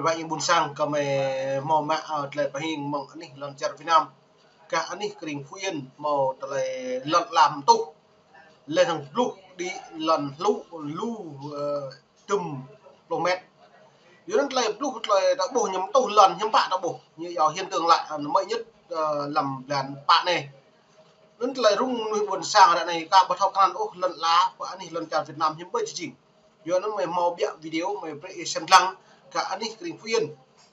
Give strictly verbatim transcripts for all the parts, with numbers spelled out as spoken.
Wă ƀing ƀuôn sang kơ mơi hmâo mă, ơ, tơlơi pơhing mơ̆ng anih lŏn čar Việt Nam. Kah anih krĭng Phú Yên hmâo tơlơi lŏn ala mơtuh. Lĕ hăng pluh đĭ lŏn hlu, lu, ơ, tơm pluh met. Yua anŭn tơlơi pluh tơlơi ta ƀuh ñu mơtuh lŏn hiư̆m pă ta ƀuh. Ñu yua hiện tượng lạ, ơ, mới nhất, ơ, lăm blan pă anai. Anŭn tơlơi rŭng mơnuih ƀuôn sang ră anai ka ƀu thâo krăn ôh lŏn ala pơ anih lŏn čar Việt Nam hiư̆m ƀơi či jing. Yua anŭn mơi hmâo ƀiă video mơi brơi sem lăng kơ anih krĭng Phú Yên,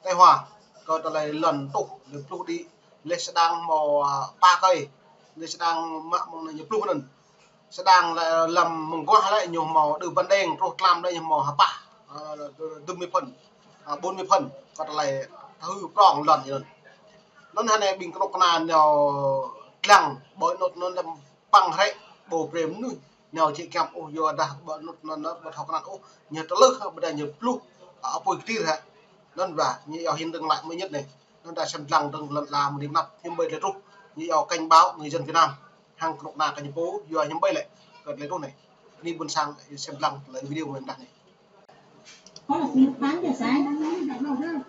Tây Hòa, kơ tơlơi lŏn tuh, lĕ pluh đĭ, lĕ Sêđang hmâo, ơ, pă kơi, lĕ Sêđang mă mơ̆ng anai ñu pluh anŭn. Sêđang lĕ lăm mơguah lĕ ñu hmâo đơ ban đeng, truh tlam lĕ ñu hmâo hơpah, ơ, dŭm mươi phần, ơ, bốn mươi phần, kơ tơlơi thâo prong lŏn ñu anŭn. Anŭn hơnai ƀing kơnuk kơna nao lăng ƀơi anŭn anŭn lăm păng hrĕ ƀu brơi mơnuih nao či kiăng ôh yua dah ƀơi anŭn anŭn ƀu thâo krăn ôh, ñu tơlơi ƀôdah ñu pluh, ơ, apui kơtir hă. Anŭn ƀă, ñu yua hiện tượng lạ mới nhất anai. Anŭn ta sem lăng dơ̆ng lŏn ala mơ̆ng anai mơnăp, hiư̆m ƀơi tơlơi truh, ñu yua cảnh báo người dân Việt Nam. Hăng kơnuk kơna kơ ñu pô, yua hiư̆m ƀơi lĕ, kơ tơlơi truh anai. Anai ƀuôn sang sem lăng tơlơi video mơi dah anai. Đó là tám giờ sáng.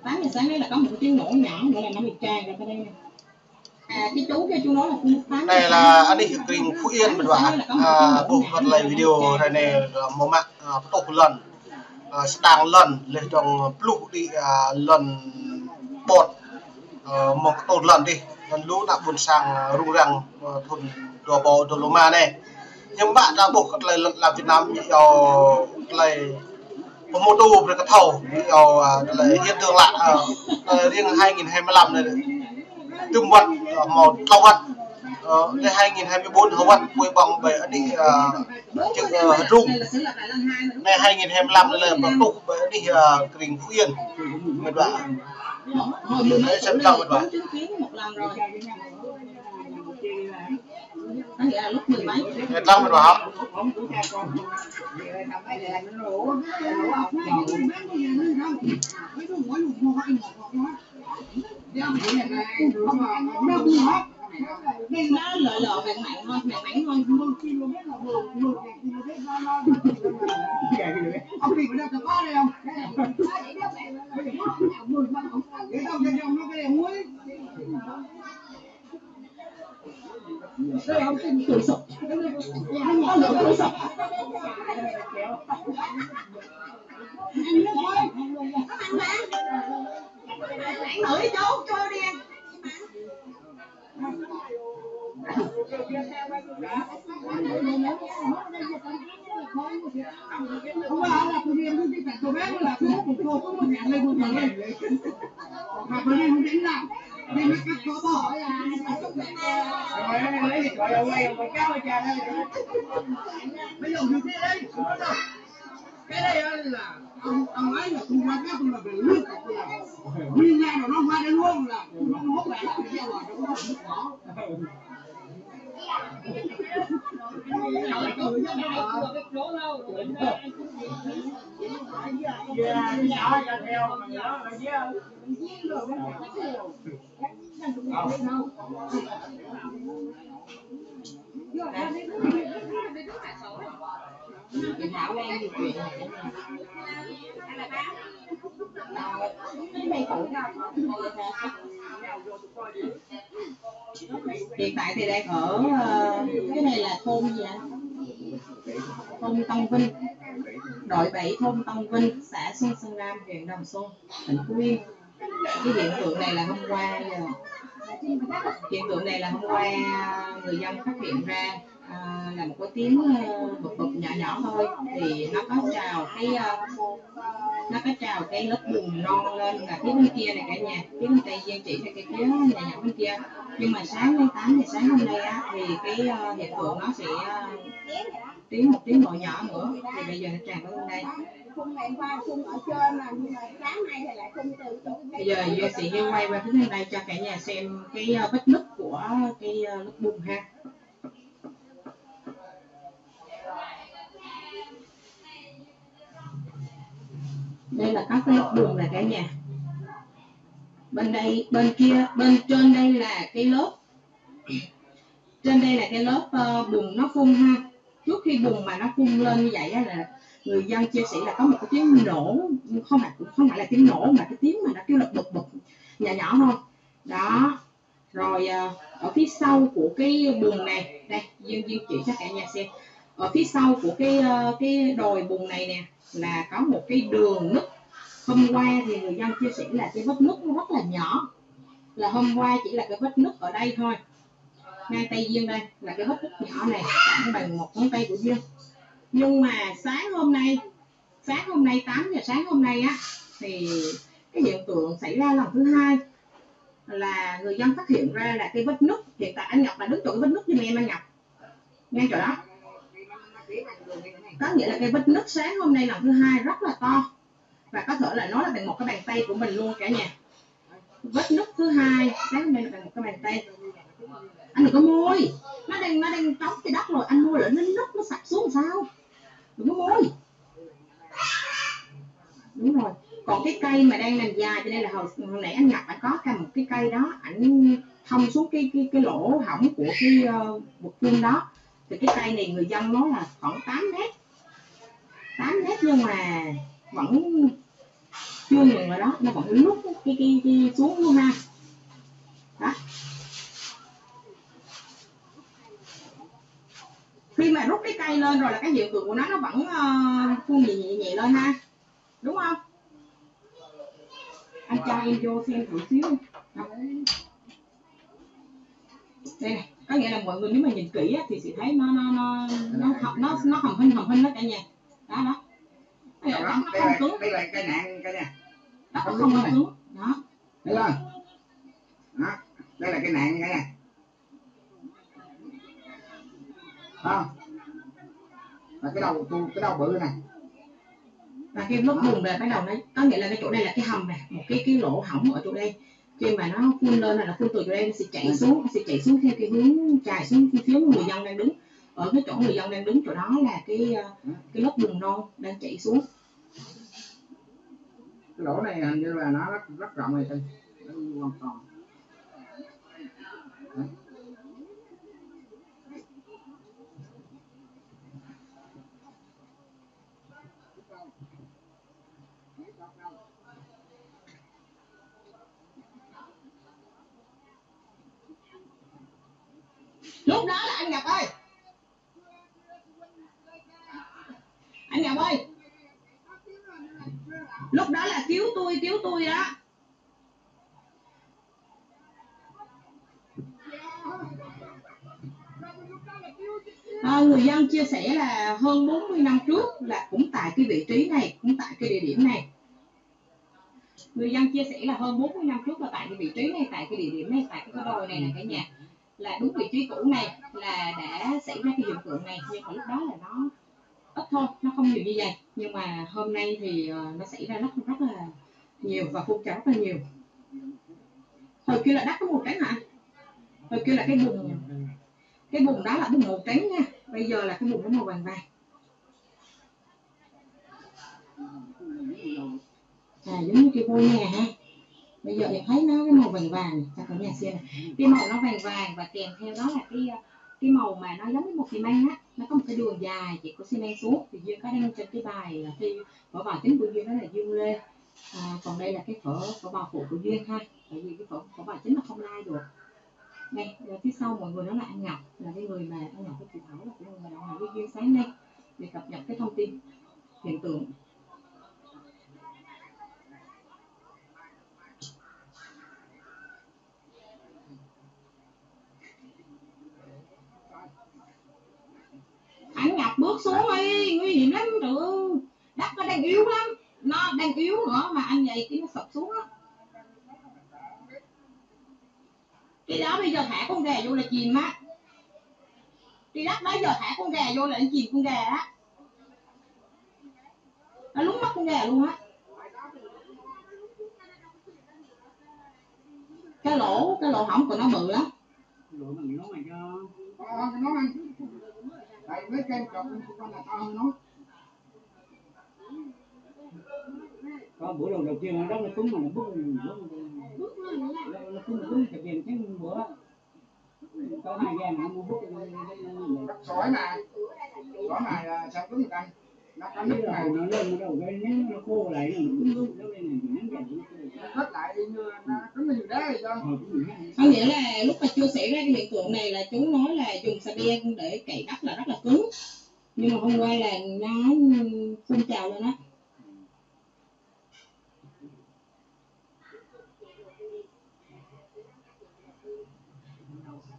Tám giờ sáng đây là có một cái tiếng nổ nhỏ nữa là nó bị tràn ra bên đây này. À, cái chú, cái chú nói là tám giờ sáng. Anai lĕ anih krĭng Phú Yên mơ̆n ƀă. À, ƀuh kơ tơlơi video ră anai, ơ, hmâo mă, ơ, pơtuh lŏn. Ơ, Sêđang lŏn, lĕ trong pluh đĭ, ơ, lŏn ƀôt. Ơ, mơ̆ng kơtŭn lŏn dih, lŏn lu ană ƀuôn sang, ơ, rŭng răng, ơ, thŭn dua ƀâo dua pluh rơma anai. Hiư̆m pă ta ƀuh kơ tơlơi lŏn ala Việt Nam, ñu yua tơlơi pơhmutu brơi kơ thâo, ñu yua, ơ, tơlơi hiện tượng lạ, ơ, tơlơi riêng hai nghìn hai mươi lăm anai. Tơm wăt, ơ, hmâo tlâo wăt, ơ, lĕ hai nghìn hai mươi bốn hơwăt apui ƀơ̆ng ƀơi anih, ơ, Čư̆, ơ, hơdrung. Anai hai nghìn hai mươi lăm lĕ pơtuh ƀơi anih, ơ, krĭng Phú Yên. Mĕt wa. Anai sem lăng mĕt wa. Anai lăng mĕt wa hă? Nó lợ lợ mặn mặn thôi, mặn mặn thôi. Anh thử đi chú, cho đi. Cái đây là ông, ông ấy là tôi qua cái tôi là về nước của tôi là nguyên nhà mà nó qua đây luôn là tôi không hút lại là cái gieo là tôi không hút bỏ. Hiện tại thì đang ở, ờ, cái này là thôn gì ạ? Thôn Tân Vinh, đội bảy thôn Tân Vinh, xã Xuân Sơn Nam, huyện Đồng Xuân, tỉnh Phú Yên. Cái hiện tượng này là hôm qua giờ, hiện tượng này là hôm qua người dân phát hiện ra, à, là một cái tiếng, ờ, bụp bụp nhỏ nhỏ thôi, thì nó có trào cái, ờ, nó có trào cái lớp bùn non lên là phía bên kia này cả nhà, phía bên tay Giang chỉ này, cái phía nhà nhỏ bên kia. Nhưng mà sáng nay, tám giờ sáng hôm nay á, thì cái, ờ, hiện tượng nó sẽ, ờ, tiếng, một tiếng nổ nhỏ nữa, thì bây giờ nó tràn tới bên đây. Phun ngày qua phun ở trên mà, nhưng mà sáng nay thì lại phun từ, từ cái. Bây giờ Duy sẽ quay qua phía bên đây cho cả nhà xem cái, ờ, vết nứt của cái, ờ, lớp bùn ha. Đây là các cái lớp bùn này cả nhà. Bên đây, bên kia, bên trên đây là cái lớp, trên đây là cái lớp, ờ, bùn nó phun ha. Trước khi bùn mà nó phun lên như vậy á là Người dân chia sẻ là có một cái tiếng nổ, không phải, cũng không phải là tiếng nổ mà cái tiếng mà nó kêu là bụp bụp, nhỏ nhỏ thôi. Đó. Rồi, à, ở phía sau của cái bùn này, đây, Dương, Dương chỉ cho cả nhà xem. Ở phía sau của cái, ờ, cái đồi bùn này nè, là có một cái đường nứt. Hôm qua thì người dân chia sẻ là cái vết nứt nó rất là nhỏ. Là hôm qua chỉ là cái vết nứt ở đây thôi. Ngay tay Dương đây là cái vết nứt nhỏ này, khoảng bằng một ngón tay của Dương. Nhưng mà sáng hôm nay, sáng hôm nay, tám giờ sáng hôm nay á, thì cái hiện tượng xảy ra lần thứ hai là người dân phát hiện ra là cái vết nứt, hiện tại anh Ngọc là đứng chỗ cái vết nứt giùm em, anh Ngọc, ngay chỗ đó. Có nghĩa là cái vết nứt sáng hôm nay lần thứ hai rất là to, và có thể là nó là bằng một cái bàn tay của mình luôn cả nhà. Vết nứt thứ hai sáng hôm nay là bằng một cái bàn tay. Anh đừng có môi, nó đang, nó đang trống cái đất rồi, anh môi lỡ nó nứt, nó sập xuống sao? Đừng có môi. Đúng rồi. Còn cái cây mà đang nằm dài cho nên là hồi, hồi nãy anh Ngọc anh có cầm một cái cây đó, anh thông xuống cái, cái, cái lỗ hổng của cái, ờ, bụp phun đó. Thì cái cây này người dân nói là khoảng tám mét, tám mét nhưng mà vẫn chưa ngừng rồi đó, nó vẫn lút cái, cái, cái xuống luôn ha. Đó. Khi mà rút cái cây lên rồi là cái hiện tượng của nó, nó vẫn, ờ, phun nhẹ nhẹ nhẹ lên ha, đúng không? Anh cho em vô xem thử xíu. Đây này, có nghĩa là mọi người nếu mà nhìn kỹ á, thì sẽ thấy nó, nó, nó, nó, nó, nó hồng hinh, hồng hinh đó cả nhà. Đó, đó. Đây là, nó không cứng. Đây là cây nặng cả nhà. Đó, nó không cứng. Đó. Thấy không? Đó. Đây là cây nặng cả nhà. Đó. Là cái đầu, cái đầu bự này. Và cái lốp bùn là bắt đầu nó, có nghĩa là cái chỗ này là cái hầm này, một cái, cái lỗ hổng ở chỗ đây. Khi mà nó phun lên là nó phun từ chỗ đây, nó sẽ chảy xuống, nó sẽ chảy xuống theo cái hướng chảy xuống phía người dân đang đứng. Ở cái chỗ người dân đang đứng, chỗ đó là cái, ờ, cái lốp bùn non đang chảy xuống. Cái lỗ này hình như là nó rất, rất rộng này, Trinh. Nó hoàn toàn. Đấy. Lúc đó là anh Ngọc ơi, anh Ngọc ơi, lúc đó là cứu tôi, cứu tôi đó. À, người dân chia sẻ là hơn bốn mươi năm trước là cũng tại cái vị trí này, cũng tại cái địa điểm này. Người dân chia sẻ là hơn bốn mươi năm trước là tại cái vị trí này, tại cái địa điểm này, tại cái đồi này nè cả nhà, là đúng vị trí cũ này là đã xảy ra cái hiện tượng này, nhưng mà lúc đó là nó ít thôi, nó không nhiều như vậy, nhưng mà hôm nay thì, ờ, nó xảy ra rất, rất là nhiều và phun trào rất là nhiều. Hồi kia là đất có màu trắng hả? Hồi kia là cái bùn, cái bùn đó là bùn màu trắng nha, bây giờ là cái bùn nó màu vàng vàng. À, giống như cái vôi nhà ha. Bây giờ em thấy nó cái màu vàng vàng, cho cả nhà xem này. Cái màu nó vàng vàng và kèm theo đó là cái, cái màu mà nó giống như một xi măng á, nó có một cái đường dài chỉ của xi măng xuống. Thì Dương có đăng trên cái bài, à, thì phở bào chính của Dương đó là Dương Lê. À, còn đây là cái phở, phở bào phụ của Dương ha. Tại vì cái phở, phở bào chính là không lai được. Đây, rồi phía sau mọi người đó là anh Ngọc, là cái người mà anh Ngọc có chị Thảo là cái người mà đồng hành với Dương sáng nay để cập nhật cái thông tin hiện tượng. Anh Ngọc bước xuống đi, nguy hiểm lắm, trời ơi. Đất nó đang yếu lắm, nó đang yếu nữa mà anh vậy thì nó sập xuống á. Cái đó bây giờ thả con gà vô là chìm á. Cái đất đó giờ thả con gà vô là nó chìm con gà á. Nó lún mất con gà luôn á. Cái lỗ, cái lỗ hổng của nó bự lắm. Lỗ bằng nó mà cho. Ờ, cái nó ăn. Tại mấy cái chọc con là to hơn nó. Có bữa đầu, đầu tiên nó đóng nó cứng mà nó bứt, nó bứt, nó cứng, nó bứt, cái tiền chứ bữa. Có hai ghe mà mua bứt. Sỏi mà. Sỏi mà, à, sao cứng được anh? Nó có nước này, nó lên, nó đầu cái nắng, nó khô lại, nó cứ lút, lút lên này, nắng dần, nó khô. Hết lại, nó, nó, nó như đá vậy sao? Ờ, cũng như đá. Có nghĩa là lúc mà chưa xảy ra cái hiện tượng này là chú nói là dùng xà beng để cạy đất là rất là cứng. Nhưng mà hôm qua là nó phun trào lên á.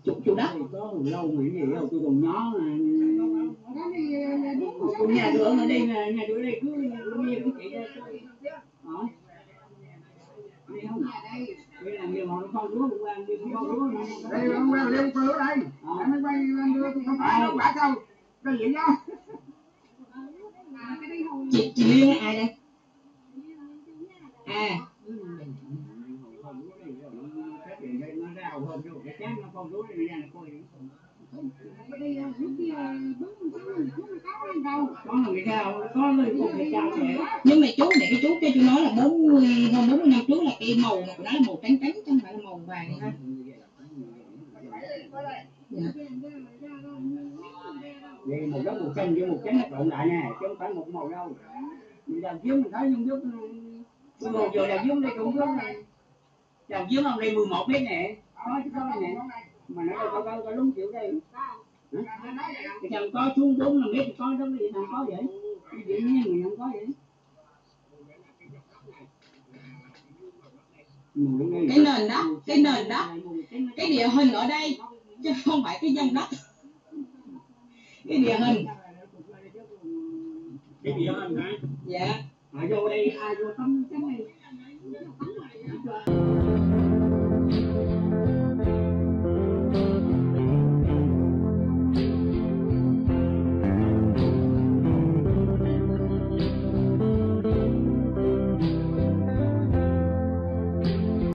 Chủ, chủ đất. Có lâu mà cái gì đâu, tôi còn nhớ mà. Tôi nhà tôi ở đây mà, nhà tôi ở đây cứ, cứ nghe cũng chạy ra. Hả? Đây không? Đây là nhiều mà nó con lúa, qua nhiều con lúa. Đây, ông qua, đây, ông qua lúa đây. Hả? Anh mới quay, anh đưa tôi không phải, không phải đâu. Đây vậy nhá. Chị, chị Liên ai đây? À. Có người gào, có người không phải gào thế. Nhưng mà chú, để cái chú kia chú nói là bốn mươi, hơn bốn mươi năm trước là cái màu mà của nó là màu trắng trắng, chứ không phải là màu vàng ha. Dạ. Vậy màu gốc màu xanh với màu trắng nó trộn lại nè, chứ không phải một màu đâu. Mình đào giếng mình thấy không biết, màu giờ đào giếng đây không biết. Đào giếng ông đây mười một mét nè, có chứ có nè. Mà nó đâu có, có, có lúng kiểu đây. Hả? Cái thằng có xuống bốn năm mét thì có đó, cái thằng có vậy. Cái gì nó người không có vậy. Cái nền đó, cái nền đó, cái địa hình ở đây, chứ không phải cái dòng đất. Cái địa hình. Cái địa hình hả? Dạ. Ở vô đây, ai vô tấm, tấm này.